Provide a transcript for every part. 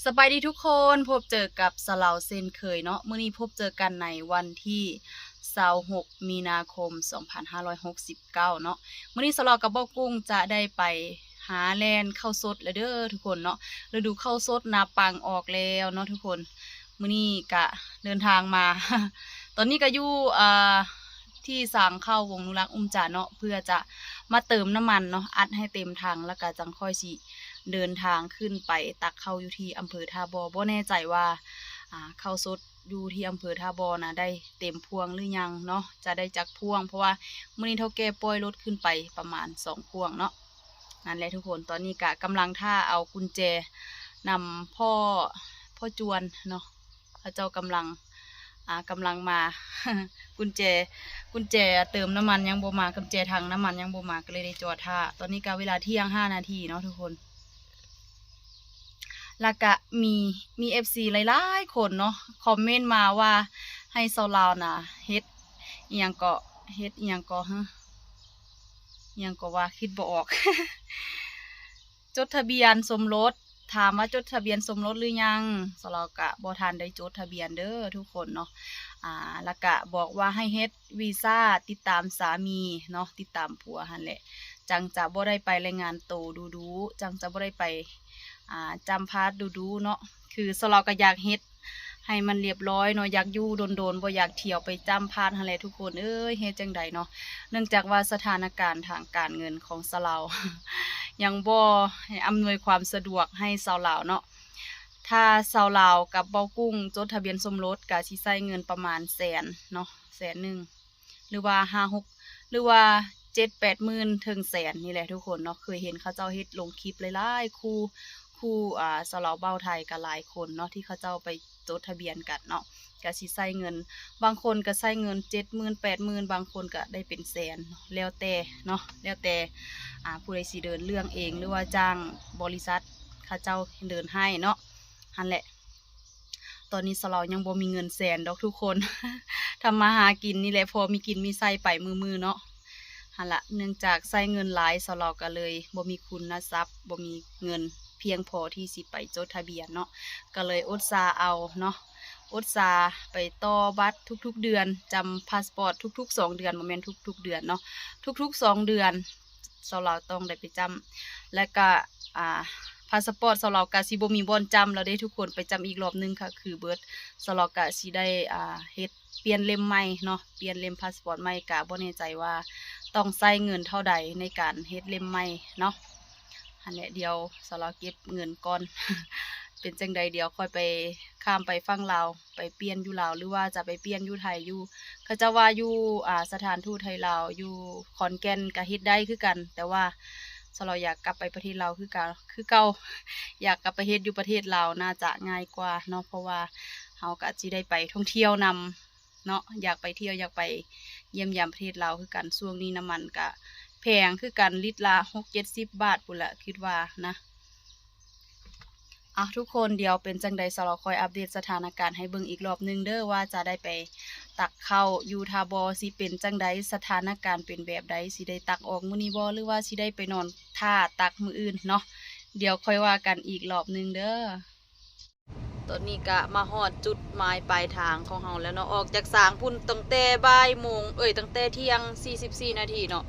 ສະບາຍດີທຸກຄົນ, ພົບເຈີກັບສາວລາວເຊັ່ນເຄີຍເນາະ. ມື້ນີ້ພົບເຈີກັນໃນວັນທີຊາວຫົກ ມີນາຄົມ ສອງພັນຫ້າຮ້ອຍຫົກສິບເກົ້າເນາະ. ມື້ນີ້ສາວລາວກັບເບົາກຸ້ງຈະໄດ້ໄປຫາແລ່ນເຂົ້າສົດແລ້ວເດີທຸກຄົນເນາະ. ລະດູເຂົ້າສົດນາປັງອອກແລ້ວເນາະທຸກຄົນ. ມື້ນີ້ກະເດີນທາງມາ ຕອນນີ້ກະຢູ່ ອ່າ ທີ່ສາງເຂົ້າວົງອະນຸລັກອຸມຈາເນາະ ເພື່ອຈະມາເຕີມນ້ຳມັນເນາະ ອັດໃຫ້ເຕັມຖັງ ແລ້ວກະຈັ່ງຄ່ອຍຊິເດີນທາງຂຶ້ນໄປຕັກເຂົ້າຢູ່ທີ່ອຳເພີທ່າບໍ່. ບໍ່ແນ່ໃຈວ່າ ອ່າ ເຂົ້າສົດຢູ່ທີ່ອຳເພີທ່າບໍ່ນະ ໄດ້ເຕັມພວງຫຼືຍັງເນາະ ຈະໄດ້ຈັກພວງ ເພາະວ່າມື້ນີ້ເຖົ້າແກ່ປ່ອຍລົດຂຶ້ນໄປປະມານສອງພວງເນາະ. ນັ້ນແຫຼະທຸກຄົນ, ຕອນນີ້ກະກຳລັງຖ້າເອົາກຸນແຈນຳພໍ່ ພໍ່ຈວນເນາະ. ເຂົາເຈົ້າກຳລັງ ອ່າ ກຳລັງມາ ກຸນແຈ ກຸນແຈເຕີມນ້ຳມັນຍັງບໍ່ມາ, ກຸນແຈຖັງນ້ຳມັນຍັງບໍ່ມາ ກໍເລີຍໄດ້ຈອດຖ້າ. ຕອນນີ້ກໍເວລາທ່ຽງຫ້ານາທີເນາະທຸກຄົນ. ແລ້ວກະມີ ມີເອັຟຊີຫຼາຍໆຄົນເນາະ ຄອມເມັນມາວ່າໃຫ້ສາວລາວນະເຮັດອີ່ຫຍັງເກາະ ເຮັດອີ່ຫຍັງເກາະ ຮະ ອີ່ຫຍັງເກາະວ່າ ຄິດບໍ່ອອກ. ຈົດທະບຽນສົມລົດ, ຖາມວ່າຈົດທະບຽນສົມລົດຫຼືຍັງ? ສາວລາວກະບໍ່ທັນໄດ້ຈົດທະບຽນເດີທຸກຄົນເນາະ. ອ່າ ແລ້ວກະບອກວ່າໃຫ້ເຮັດວີຊາຕິດຕາມສາມີເນາະ, ຕິດຕາມຜົວຫັ້ນແຫຼະ, ຈັ່ງຈະບໍ່ໄດ້ໄປລາຍງານໂຕດຸໆ, ຈັ່ງຈະບໍ່ໄດ້ໄປ ອ່າ ຈຳພາດດຸໆເນາະ. ຄືສາວລາວກະຢາກເຮັດ ໃຫ້ມັນລຽບລ້ອຍເນາະ, ຢາກຢູ່ດົນໆ ບໍ່ຢາກທ່ຽວໄປຈ້ຳພາດຫັ້ນແຫຼະທຸກຄົນເອີຍ. ເຮັດຈັ່ງໃດເນາະ ເນື່ອງຈາກວ່າສະຖານະການທາງການເງິນຂອງສາວລາວ ຍັງບໍ່ໃຫ້ອຳນວຍຄວາມສະດວກໃຫ້ສາວລາວເນາະ. ຖ້າສາວລາວກັບເບົາກຸ້ງຈົດທະບຽນສົມລົດ ກະຊິໃຊ້ເງິນປະມານແສນເນາະ, ແສນໜຶ່ງ ຫຼືວ່າຫ້າຫົກ ຫຼືວ່າເຈັດແປດໝື່ນເຖິງແສນນີ້ແຫຼະທຸກຄົນເນາະ. ເຄີຍເຫັນເຂົາເຈົ້າເຮັດລົງຄລິບຫຼາຍໆຄູ່ ຄູ່ ອ່າ ສາວລາວບ່າວໄທກໍຫຼາຍຄົນເນາະ ທີ່ເຂົາເຈົ້າໄປຈົດທະບຽນກັນເນາະ, ກໍຊິໃຊ້ເງິນ ບາງຄົນກໍໃຊ້ເງິນເຈັດໝື່ນ ແປດໝື່ນ ບາງຄົນກໍໄດ້ເປັນແສນເນາະ ແລ້ວແຕ່ເນາະ ແລ້ວແຕ່ ອ່າ ຜູ້ໃດຊິເດີນເລື່ອງເອງ ຫຼືວ່າຈ້າງບໍລິສັດເຂົາເຈົ້າເດີນໃຫ້ເນາະ. ຫັ້ນແຫຼະ ຕອນນີ້ສາວລາວຍັງບໍ່ມີເງິນແສນດອກທຸກຄົນ ທຳມາຫາກິນນີ້ແຫຼະ ພໍມີກິນມີໃຊ້ໄປມື້ໆເນາະ. ຫັ້ນລະ ເນື່ອງຈາກໃຊ້ເງິນຫຼາຍ ສາວລາວກໍເລີຍບໍ່ມີຄຸນນະຊັບ ບໍ່ມີເງິນພຽງພໍທີ່ຊິໄປຈົດທະບຽນເນາະ, ກໍເລີຍອົດສາເອົາເນາະ, ອົດສາໄປຕໍ່ບັດທຸກໆເດືອນ, ຈຳພາສປອດທຸກໆສອງເດືອນ, ບໍ່ແມ່ນທຸກໆເດືອນເນາະ, ທຸກໆສອງເດືອນ ສາວລາວຕ້ອງໄດ້ໄປຈ້ຳ ແລະກະ ອ່າ ພາສປອດສາວລາວກະຊິບໍ່ມີບ່ອນຈ້ຳແລ້ວເດ້ທຸກຄົນ, ໄປຈ້ຳອີກລອບໜຶ່ງກະຄືເບິດ. ສາວລາວກະຊິໄດ້ ອ່າ ເຮັດປ່ຽນເຫຼັ້ມໃໝ່ເນາະ, ປ່ຽນເຫຼັ້ມພາສປອດໃໝ່, ກະບໍ່ແນ່ໃຈວ່າຕ້ອງໃຊ້ເງິນເທົ່າໃດໃນການເຮັດເຫຼັ້ມໃໝ່ເນາະ. ຫັ້ນແຫຼະ ດຽວສາວລາວເກັບເງິນກ່ອນ ເປັນຈັ່ງໃດດຽວຄ່ອຍໄປ ຂ້າມໄປຝັ່ງລາວ ໄປປ່ຽນຢູ່ລາວ ຫຼືວ່າຈະໄປປ່ຽນຢູ່ໄທຢູ່. ເຂົາເຈົ້າວ່າຢູ່ ອ່າ ສະຖານທູດໄທລາວຢູ່ຂອນແກ່ນກະເຮັດໄດ້ຄືກັນ, ແຕ່ວ່າສາວລາວຢາກກັບໄປປະເທດລາວຄືເກົ່າ ຄືເກົ່າ ຢາກກັບໄປເຮັດຢູ່ປະເທດລາວ ໜ້າຈະງ່າຍກວ່າເນາະ, ເພາະວ່າເຮົາກະຊິໄດ້ໄປທ່ອງທ່ຽວນຳເນາະ, ຢາກໄປທ່ຽວ ຢາກໄປຢ້ຽມຢາມປະເທດລາວຄືກັນ. ຊ່ວງນີ້ນ້ຳມັນກະແພງຄືກັນ ລິດລະຫົກເຈັດສິບບາດພຸ້ນລະ ຄິດວ່ານະ. ເອົາ ທຸກຄົນ ດຽວເປັນຈັ່ງໃດ ສາວລາວຄ່ອຍອັບເດດສະຖານະການໃຫ້ເບິ່ງອີກລອບໜຶ່ງເດີ ວ່າຈະໄດ້ໄປຕັກເຂົ້າຢູ່ທ່າບໍ່ ຊິເປັນຈັ່ງໃດ ສະຖານະການເປັນແບບໃດ ຊິໄດ້ຕັກອອກມື້ນີ້ບໍ່ ຫຼືວ່າຊິໄດ້ໄປນອນຖ້າຕັກມື້ອື່ນເນາະ. ດຽວຄ່ອຍວ່າກັນອີກລອບໜຶ່ງເດີ. ຕອນນີ້ກະມາຮອດຈຸດໝາຍປາຍທາງຂອງເຮົາແລ້ວເນາະ, ອອກຈາກສາງພຸ້ນຕັ້ງແຕ່ບ່າຍໂມງ ເອີຍ ຕັ້ງແຕ່ທ່ຽງສີ່ສິບສີ່ນາທີເນາະ.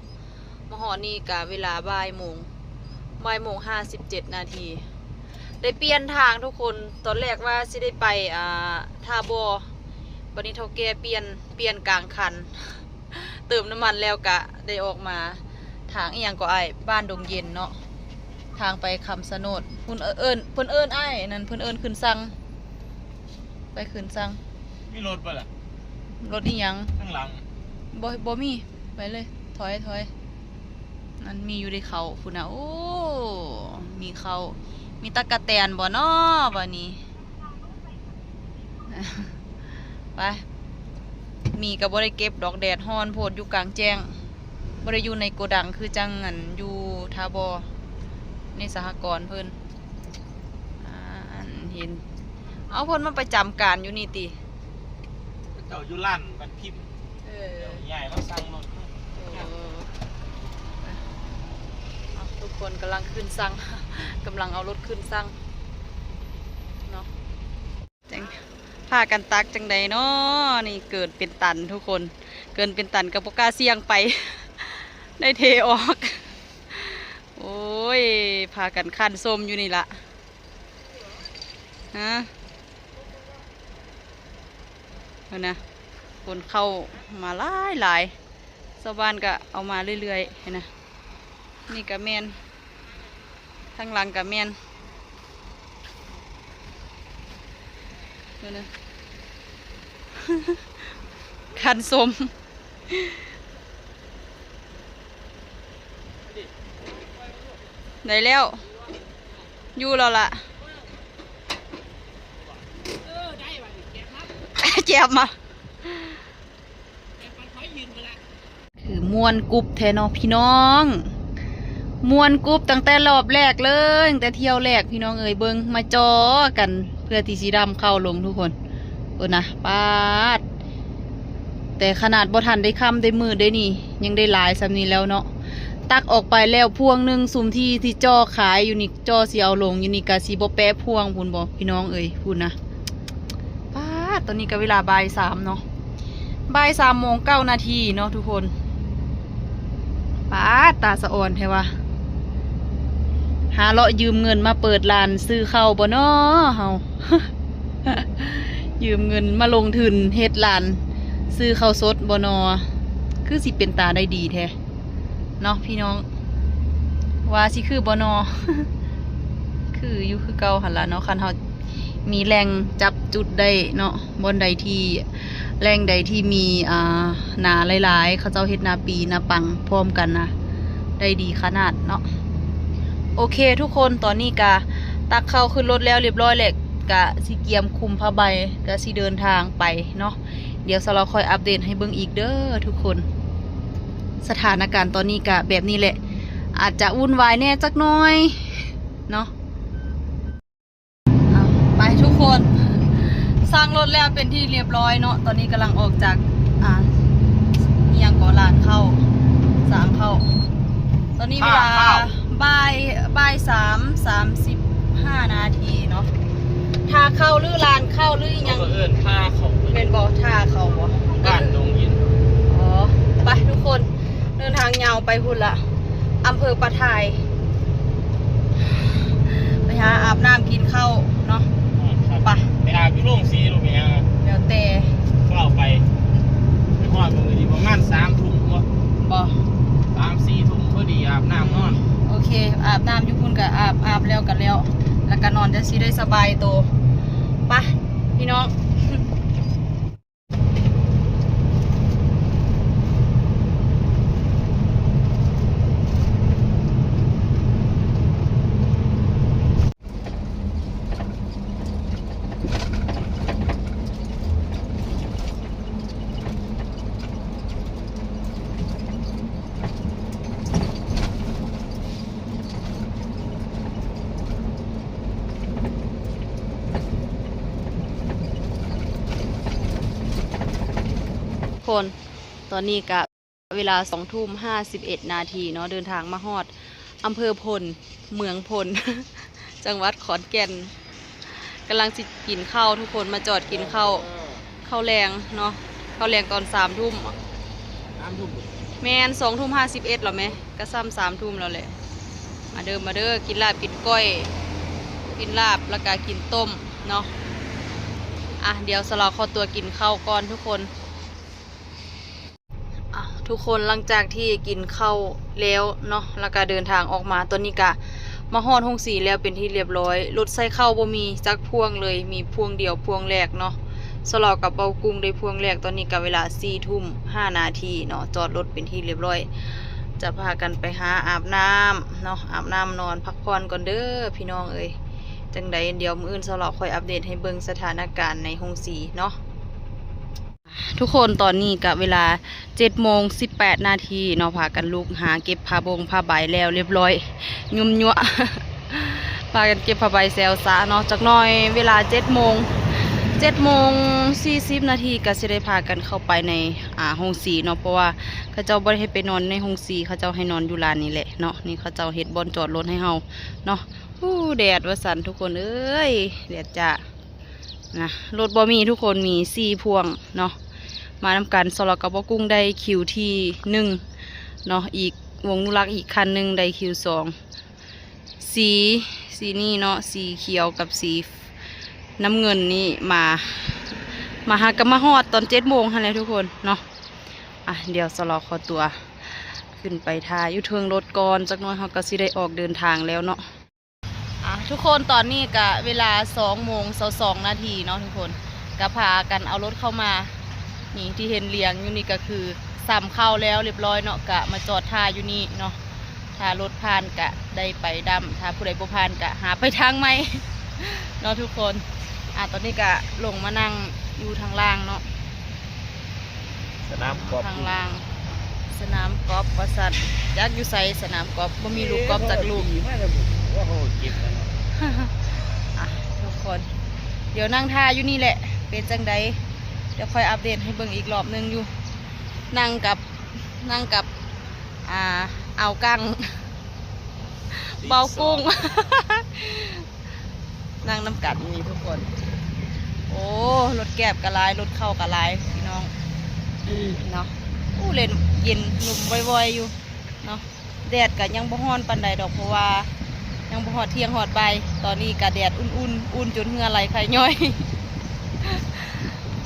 ມາຮອດນີ້ກະເວລາບ່າຍໂມງ ບ່າຍໂມງຫ້າສິບເຈັດນາທີ. ໄດ້ປ່ຽນທາງທຸກຄົນ, ຕອນແລກວ່າຊິໄດ້ໄປ ອ່າ ທ່າບໍ່, ບັດນີ້ເຖົ້າແກ່ປ່ຽນ ປ່ຽນກາງຄັນ ເຕີມນ້ຳມັນແລ້ວກະໄດ້ອອກມາ. ທາງອີ່ຫຍັງເກາະອ້າຍ? ບ້ານດົງເຢັນເນາະ, ທາງໄປຄຳຊະໂນດ. ເພິ່ນເອີ້ນ ເພິ່ນເອີ້ນອ້າຍນັ້ນ ເພິ່ນເອີ້ນຂຶ້ນສັງ ໄປຂຶ້ນສັງ. ມີລົດບໍ່ລະ? ລົດອີ່ຫຍັງ? ຂ້າງຫຼັງ ບໍ່ ບໍ່ມີ. ໄປເລີຍ ຖອຍ ຖອຍ. ນັ້ນມີຢູ່ໃນເຂົາພຸ້ນນະ. ໂອ້ ມີເຂົາ ມີຕັກກະແຕນບໍ່ນໍບັດນີ້? ໄປ ມີກໍບໍ່ໄດ້ເກັບດອກ ແດດຮ້ອນໂພດ ຢູ່ກາງແຈ້ງ ບໍ່ໄດ້ຢູ່ໃນໂກດັງຄືຈັ່ງອັນຢູ່ທ່າບໍ່ ໃນສະຫະກອນເພິ່ນ. ອ່າ ອັນເຫັນ ເອົາ ເພິ່ນມາປະຈຳການຢູ່ນີ້ຕິ? ເຂົາເຈົ້າຢູ່ຮ້ານບັນພິມ. ເອີ ຍ້າຍມາສັ່ງລົດ. ເອີ ເອົາ ທຸກຄົນກຳລັງຂຶ້ນສັງ ກຳລັງເອົາລົດຂຶ້ນສັງ. ພາກັນຕັກຈັ່ງໃດເນາະ ນີ້ເກີນເປັນຕັນທຸກຄົນ ເກີນເປັນຕັນກໍບໍ່ກ້າສ່ຽງໄປ ໄດ້ເທອອກ ໂອ້ຍ ພາກັນຄັນສົ້ມຢູ່ນີ້ລະ ຮະ ເບິ່ງນະ ຄົນເຂົ້າມາຫຼາຍໆ ຊາວບ້ານກໍເອົາມາເລື້ອຍໆ ເຫັນນະ ນີ້ກໍແມ່ນ ທາງຫຼັງກໍແມ່ນ ເບິ່ງນະ ຄັນສົ້ມ ໄດ້ແລ້ວ ຢູ່ແລ້ວລະ ແຈບມາ ຄືມ່ວນກຸບແທ້ເນາະພີ່ນ້ອງ ມ່ວນກຸບຕັ້ງແຕ່ລອບແລກເລີຍ ຕັ້ງແຕ່ທ່ຽວແລກພີ່ນ້ອງເອີຍ ເບິ່ງມາຈໍກັນ ເພື່ອທີ່ຊິດຳເຂົ້າລົງທຸກຄົນ ເບິ່ງນະ ປາດ ແຕ່ຂະໜາດບໍ່ທັນໄດ້ຄ່ຳໄດ້ມືດເດ້ນີ້ ຍັງໄດ້ຫຼາຍສ່ຳນີ້ແລ້ວເນາະ ຕັກອອກໄປແລ້ວພວງໜຶ່ງ ຊຸມທີ່ ທີ່ຈໍຂາຍຢູ່ນີ້ ຈໍຊິເອົາລົງຢູ່ນີ້ ກະຊິບໍ່ແປະພວງພຸ້ນບໍພີ່ນ້ອງເອີຍ ພຸ້ນນະ ປາດ ຕອນນີ້ກໍເວລາບ່າຍສາມເນາະ ບ່າຍສາມໂມງເກົ້ານາທີເນາະທຸກຄົນ ປາດ ຕາສະອອນແທ້ວ່າ ຫາເລາະຢືມເງິນມາເປີດຮ້ານຊື້ເຂົ້າບໍ່ນໍເຮົາ ຢືມເງິນມາລົງທຶນເຮັດຮ້ານຊື້ເຂົ້າສົດບໍ່ນໍ ຄືຊິເປັນຕາໄດ້ດີແທ້ ເນາະພີ່ນ້ອງ ວ່າຊິຄືບໍ່ນໍ ຄືຢູ່ຄືເກົ່າຫັ້ນລະເນາະ ຄັນເຮົາມີແຫຼ່ງຈັບຈຸດໄດ້ເນາະ ບ່ອນໃດທີ່ ແຫຼ່ງໃດທີ່ມີ ອ່າ ນາຫຼາຍໆ ເຂົາເຈົ້າເຮັດນາປີນາປັງພ້ອມກັນນະ ໄດ້ດີຂະໜາດເນາະ ໂອເຄທຸກຄົນ ຕອນນີ້ກະຕັກເຂົ້າຂຶ້ນລົດແລ້ວລຽບຮ້ອຍແລ້ວ ກະຊິກຽມຄຸມຜ້າໃບ ກະຊິເດີນທາງໄປເນາະ ດຽວສາວລາວຄ່ອຍອັບເດດໃຫ້ເບິ່ງອີກເດີທຸກຄົນ ສະຖານະການຕອນນີ້ກະແບບນີ້ແຫຼະ ອາດຈະວຸ່ນວາຍແດ່ຈັກໜ້ອຍເນາະ ໄປທຸກຄົນ ສັ່ງລົດແລ້ວເປັນທີ່ລຽບຮ້ອຍເນາະ ຕອນນີ້ກຳລັງອອກຈາກ ອ່າ ອີ່ຫຍັງເກາະ ຮ້ານເຂົ້າ ສາງເຂົ້າ ຕອນນີ້ເວລາ ຖ້າເຂົ້າ ບ່າຍ ບ່າຍສາມ ສາມສິບຫ້ານາທີເນາະ ຖ້າເຂົ້າ ຫຼື ຮ້ານເຂົ້າ ຫຼື ອີ່ຫຍັງ ເຂົາເອີ້ນທ່າເຂົ້າ ແມ່ນບໍ່ ທ່າເຂົ້າບໍ່ ບ້ານດົງຫີນ ອໍ ໄປທຸກຄົນ ເດີນທາງຍາວໄປພຸ້ນລະ ອຳເພີປາທາຍ ໄປຫາອາບນ້ຳກິນເຂົ້າເນາະ ໄປ ໄປອາບຢູ່ໂຮງສີໂລດແມ່ນຫຍັງ ແລ້ວແຕ່ ຟ້າວໄປ ໄປຮອດມື້ນີ້ປະມານສາມທຸ່ມບໍ່ ບໍ່ ສາມສີ່ທຸ່ມພໍດີອາບນ້ຳນອນ ໂອເຄ ອາບນ້ຳຢູ່ພຸ້ນກະອາບ ອາບແລ້ວກະແລ້ວ ແລ້ວກະນອນ ຈັ່ງຊິໄດ້ສະບາຍໂຕ ໄປພີ່ນ້ອງ. ຄົນ ຕອນນີ້ກະເວລາສອງທຸ່ມຫ້າສິບເອັດນາທີເນາະ ເດີນທາງມາຮອດອຳເພີພົນ ເມືອງພົນ ຈັງຫວັດຂອນແກ່ນ ກຳລັງຊິກິນເຂົ້າ ທຸກຄົນມາຈອດກິນເຂົ້າ ເຂົ້າແລງເນາະ ເຂົ້າແລງຕອນສາມທຸ່ມ ສາມທຸ່ມ ແມ່ນ ສອງທຸ່ມຫ້າສິບເອັດແລ້ວແມ ກະຊ້ຳສາມທຸ່ມແລ້ວແຫຼະ ມາເດີ ມາເດີ ກິນລາບ ກິນກ້ອຍ ກິນລາບ ແລ້ວກະກິນຕົ້ມເນາະ ອ່ະ ດຽວສາວລາວຂໍຕົວກິນເຂົ້າກ່ອນທຸກຄົນ. ອ່ະ ທຸກຄົນ ຫຼັງຈາກທີ່ກິນເຂົ້າແລ້ວເນາະ ແລ້ວກະເດີນທາງອອກມາ ຕອນນີ້ກະມາຮອດໂຮງສີແລ້ວເປັນທີ່ລຽບຮ້ອຍ ລົດໃສ່ເຂົ້າບໍ່ມີຈັກພວງເລີຍ ມີພວງດຽວພວງແລກເນາະ ສາວລາວກັບເບົາກຸ້ງໄດ້ພວງແລກ ຕອນນີ້ກະເວລາສີ່ທຸ່ມຫ້ານາທີເນາະ ຈອດລົດເປັນທີ່ລຽບຮ້ອຍ ຈະພາກັນໄປຫາອາບນ້ຳເນາະ ອາບນ້ຳນອນພັກຜ່ອນກ່ອນເດີພີ່ນ້ອງເອີຍ ຈັ່ງໃດດຽວມື້ອື່ນສາວລາວຄ່ອຍອັບເດດໃຫ້ເບິ່ງສະຖານະການໃນໂຮງສີເນາະ. ທຸກຄົນ ຕອນນີ້ກະເວລາເຈັດໂມງສິບແປດນາທີເນາະ ພາກັນລຸກຫາເກັບຜ້າບົງຜ້າໃບແລ້ວລຽບຮ້ອຍ ຫຍຸ່ມຍົວະ ພາກັນເກັບຜ້າໃບແຊວຊະເນາະ ຈັກໜ້ອຍເວລາເຈັດໂມງ ເຈັດໂມງສີ່ສິບນາທີ ກະຊິໄດ້ພາກັນເຂົ້າໄປໃນ ອ່າ ໂຮງສີເນາະ ເພາະວ່າເຂົາເຈົ້າບໍ່ໄດ້ໃຫ້ໄປນອນໃນໂຮງສີ ເຂົາເຈົ້າໃຫ້ນອນຢູ່ລານນີ້ແຫຼະເນາະ ນີ້ເຂົາເຈົ້າເຮັດບ່ອນຈອດລົດໃຫ້ເຮົາເນາະ ໂອ້ ແດດວ່າຊັ້ນ ທຸກຄົນເອີຍ ແດດຈ້າ. ນະ ລົດບໍ່ມີທຸກຄົນ ມີສີ່ພວງເນາະ ມານຳກັນ. ສຳລັບກັບບໍ່ກຸ້ງໄດ້ຄິວທີໜຶ່ງເນາະ ອີກວົງນຸລັກອີກຄັນໜຶ່ງໄດ້ຄິວສອງ. ສີ ສີນີ້ເນາະ ສີຂຽວກັບສີນ້ຳເງິນນີ້ມາ ມາຫາກະມາຮອດຕອນເຈັດໂມງຫັ້ນແຫຼະທຸກຄົນເນາະ. ອ່ະ ດຽວສະຫຼໍຂໍຕົວຂຶ້ນໄປຖ້າຢູ່ເທິງລົດກ່ອນ ຈັກໜ້ອຍເຮົາກໍຊິໄດ້ອອກເດີນທາງແລ້ວເນາະ. ອ່ະ ທຸກຄົນ ຕອນນີ້ກະເວລາສອງໂມງຊາວສອງນາທີເນາະທຸກຄົນ ກະພາກັນເອົາລົດເຂົ້າມາ. ນີ້ທີ່ເຫັນລຽງຢູ່ນີ້ກະຄື ຊຳເຂົ້າແລ້ວລຽບຮ້ອຍເນາະ ກະມາຈອດຖ້າຢູ່ນີ້ເນາະ ຖ້າລົດຜ່ານກະໄດ້ໄປດຳ ຖ້າຜູ້ໃດບໍ່ຜ່ານກະຫາໄປທາງໃໝ່ເນາະທຸກຄົນ. ອ່າ ຕອນນີ້ກະລົງມານັ່ງຢູ່ທາງລ່າງເນາະ ສະໜາມກອບ ທາງລ່າງ ສະໜາມກອບວ່າຊັ້ນ ຈັກຢູ່ໃສສະໜາມກອບ ບໍ່ມີລູກກອບຈັກລູກ. ເອີ ມາແລ້ວ ໂອ້ໂຫ ເກັບແລ້ວເນາະ. ອ່ະ ທຸກຄົນ ດຽວນັ່ງຖ້າຢູ່ນີ້ແຫຼະ ເປັນຈັ່ງໃດ ດຽວຄ່ອຍອັບເດດໃຫ້ເບິ່ງອີກລອບໜຶ່ງຢູ່. ນັ່ງກັບ ນັ່ງກັບ ອ່າ ອາວກັ້ງ ເບົາກຸ້ງ ນັ່ງນຳກັນນີ້ທຸກຄົນ. ໂອ້ ລົດແກບກໍຫຼາຍ ລົດເຂົ້າກໍຫຼາຍພີ່ນ້ອງເນາະ. ໂອ້ ເຢັນ ເຢັນລົມວອຍໆຢູ່ເນາະ. ແດດກໍຍັງບໍ່ຮ້ອນປານໃດດອກ ເພາະວ່າຍັງບໍ່ຮອດທ່ຽງຮອດບ່າຍ. ຕອນນີ້ກໍແດດອຸ່ນໆ ອຸ່ນຈົນເຫື່ອໄຫຼໄຄຍ້ອຍ.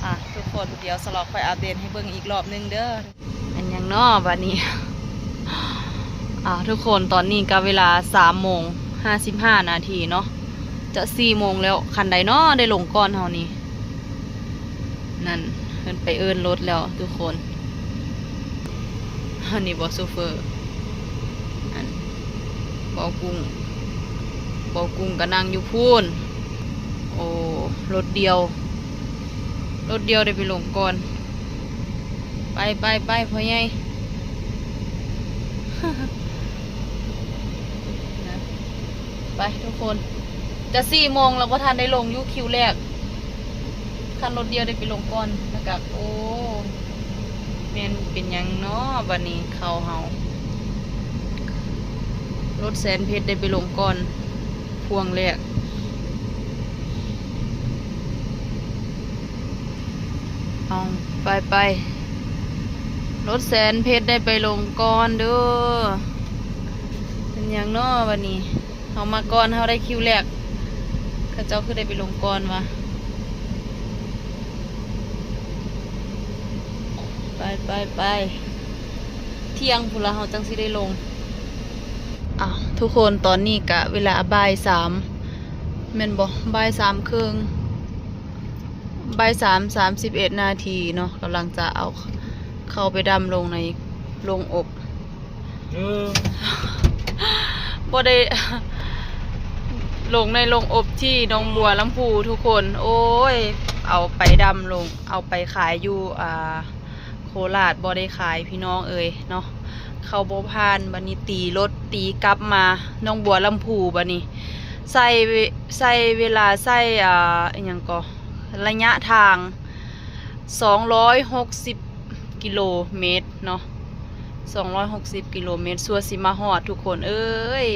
ອ່ະ ທຸກຄົນ ດຽວສະຫຼອກຄ່ອຍອັບເດດໃຫ້ເບິ່ງອີກລອບໜຶ່ງເດີ. ແມ່ນຫຍັງເນາະບາດນີ້? ອ່າ ທຸກຄົນ ຕອນນີ້ກໍເວລາສາມໂມງຫ້າສິບຫ້ານາທີເນາະ ຈະສີ່ໂມງແລ້ວ. ຄັນໃດເນາະໄດ້ລົງກ່ອນເຮົານີ້? ນັ້ນ ເພິ່ນໄປເອີ້ນລົດແລ້ວທຸກຄົນ. ອັນນີ້ບໍ່ໂຊເຟີ ອັນ ບໍ່ກຸ້ງ ບໍ່ກຸ້ງກໍນັ່ງຢູ່ພຸ້ນ. ໂອ້ ລົດດ່ຽວ ລົດດ່ຽວໄດ້ໄປລົງກ່ອນ. ໄປ ໄປ ໄປ ພໍ່ໃຫຍ່ ໄປທຸກຄົນ. ຈະສີ່ໂມງແລ້ວ ບໍ່ທັນໄດ້ລົງຢູ່ຄິວແລກ. ຄັນລົດດ່ຽວໄດ້ໄປລົງກ່ອນ ແລ້ວກະ ໂອ້ ແມ່ນເປັນຫຍັງເນາະບາດນີ້ ເຂົ້າເຮົາ. ລົດແສນເພັດໄດ້ໄປລົງກ່ອນພວງແລກ. ເອົາ ໄປ ໄປ ລົດແສນເພັດໄດ້ໄປລົງກ່ອນເດີ. ເປັນຫຍັງເນາະບາດນີ້? ເຮົາມາກ່ອນ ເຮົາໄດ້ຄິວແລກ ເຂົາເຈົ້າຄືໄດ້ໄປລົງກ່ອນວະ? ໄປ ໄປ ໄປ ທ່ຽງພຸ້ນລະ ເຮົາຈັ່ງຊິໄດ້ລົງ. ອ້າວ ທຸກຄົນ ຕອນນີ້ກະເວລາບ່າຍສາມ ແມ່ນບໍ່? ບ່າຍສາມເຄິ່ງ ບ່າຍສາມ ສາມສິບເອັດນາທີເນາະ ກຳລັງຈະເອົາເຂົ້າໄປດຳລົງໃນໂລງອົບ. ເອີ ບໍ່ໄດ້ ລົງໃນໂລງອົບທີ່ໜອງບົວລຳພູທຸກຄົນ. ໂອ້ຍ ເອົາໄປດຳລົງ ເອົາໄປຂາຍຢູ່ ອ່າ ໂຄລາດ ບໍ່ໄດ້ຂາຍພີ່ນ້ອງເອີຍເນາະ ເຂົ້າບໍ່ຜ່ານ. ບາດນີ້ຕີລົດ ຕີກັບມາໜອງບົວລຳພູ ບາດນີ້ໃຊ້ ໃຊ້ເວລາ ໃຊ້ ອ່າ ອີຫຍັງກໍ ໄລຍະທາງສອງຮ້ອຍຫົກສິບກິໂລເມດເນາະ ສອງຮ້ອຍຫົກສິບກິໂລເມດ ຊົ່ວຊິມາຮອດທຸກຄົນເອີຍ.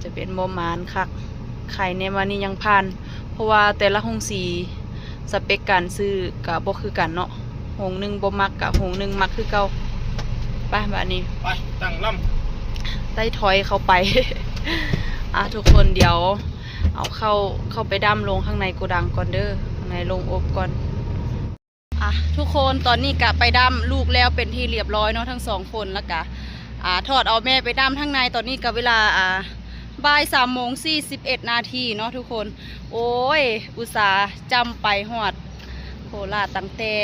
ຈະເປັນບໍ່ໝານຄັກ ໄຄແນ່ວ່ານີ້ຍັງຜ່ານ ເພາະວ່າແຕ່ລະໂຮງສີ ສະເປັກການຊື້ກະບໍ່ຄືກັນເນາະ ໂຮງໜຶ່ງບໍ່ມັກກະໂຮງໜຶ່ງມັກຄືເກົ່າ. ໄປບາດນີ້ ໄປຕັ້ງລຳ ໄດ້ຖອຍເຂົ້າໄປ. ອ່າ ທຸກຄົນ ດຽວເອົາເຂົ້າ ເຂົ້າໄປດຳລົງຂ້າງໃນໂກດັງກ່ອນເດີ ຂ້າງໃນໂລງອົບກ່ອນ. ອ່ະ ທຸກຄົນ ຕອນນີ້ກະໄປດຳລູກແລ້ວເປັນທີ່ລຽບຮ້ອຍເນາະ ທັງສອງຄົນ ແລ້ວກະ ອ່າ ຖອດເອົາແມ່ໄປດຳທາງໃນ. ຕອນນີ້ກະເວລາ ອ່າ ບ່າຍສາມໂມງສີ່ສິບເອັດນາທີເນາະທຸກຄົນ. ໂອ້ຍ ອຸດສ່າຈຳໄປຮອດໂຄລາດຕັ້ງແຕ່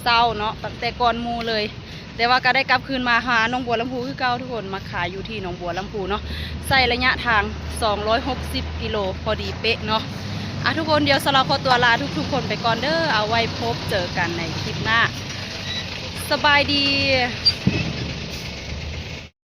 ເຊົ້າເນາະ ຕັ້ງແຕ່ກ່ອນໝູ່ເລີຍ. ແຕ່ວ່າກໍໄດ້ກັບຄືນມາຫາໜອງບົວລຳພູຄືເກົ່າທຸກຄົນ ມາຂາຍຢູ່ທີ່ໜອງບົວລຳພູເນາະ ໃຊ້ໄລຍະທາງສອງຮ້ອຍຫົກສິບກິໂລ ພໍດີເປະເນາະ. ອ່ະ ທຸກຄົນ ດຽວສາວລາວຂໍຕົວລາທຸກໆຄົນໄປກ່ອນເດີ ເອົາໄວ້ພົບເຈີກັນໃນຄລິບໜ້າ ສະບາຍດີ.